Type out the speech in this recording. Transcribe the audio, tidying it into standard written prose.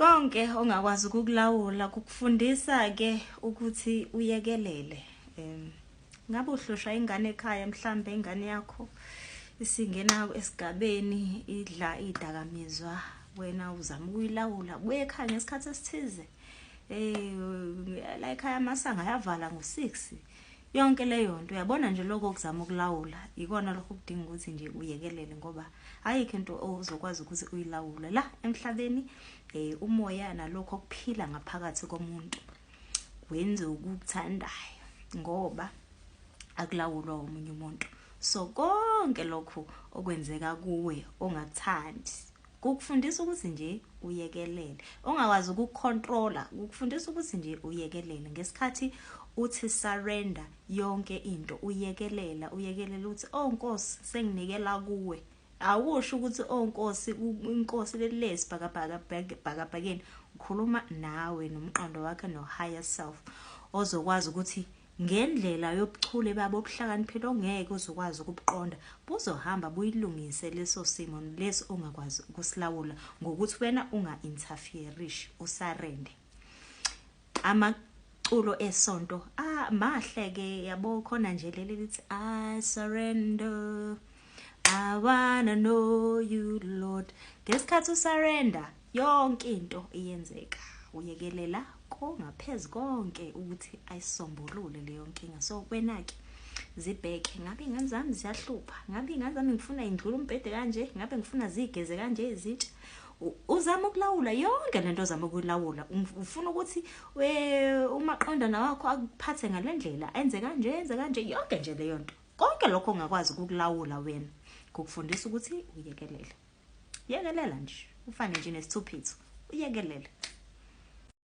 Konke ongakwazi ukukulawula kukufundisa ke ukuthi uyekelele. Ngabe uhlushwa ingane ekhaya, mhlambe ingane yakho isingena esigabeni idla idakamizwa, wena uzama ukuyilawula, buye ekhaya ngesikhathi esithize. La ekhaya amasanga ayavala ngo-6. Yonke leyo nto uyabona nje, lokho okuzama ukulawula ikona lokho kudinga ukuthi nje uyekelele, ngoba ayikho into ozokwazi ukuthi uyilawule la emhlabeni. Umoya nalokho okuphila ngaphakathi komuntu wenze ukuthandayo, ngoba akulawulwa omunye umuntu. So konke lokhu okwenzeka kuwe ongakuthandi kukufundisa ukuthi nje uyekelele. Ongakwazi ukucontrola kukufundisa ukuthi nje uyekelele. Ngesikhathi uthi surrender yonke into, uyekelela, uyekelela uthi, "Oh Nkosi, senginikela kuwe." Awusho ukuthi, "Oh Nkosi, inkosi lelesi bhakabhaka bhakabhakeni." Ukhuluma nawe nomqondo wakhe no higher self, ozokwazi ukuthi ngendlela yobuchule babo obuhlakaniphile ongeke uzokwazi ukubuqonda, buzohamba buyilungise leso simo leso ongakwazi ukusilawula, ngokuthi wena unga-interferish, usurrender. Amaculo esonto ah mahle ke, yabo, khona nje leli lithi, "I surrender, I wanna know you, Lord." Ngesikhathi usurrender, yonke into iyenzeka. Uyekelela kongaphezu konke ukuthi ayisombulule leyo nkinga. So wena ke zibheke, ngabe ingane zami ziyahlupha? Ngabe ingane zami ngifuna indlula umbhede kanje? Ngabe ngifuna zigeze kanje izitsha? Uzama ukulawula yonke lento, ozama ukulawula, ufuna ukuthi umaqondana wakho akuphathe ngalendlela, enze kanje, enze kanje, yonke nje leyo nto. Konke lokho ongakwazi ukukulawula wena kukufundisa ukuthi uyekelele. Yekelela nje, ufane nje nesithuphithu, uyekelele.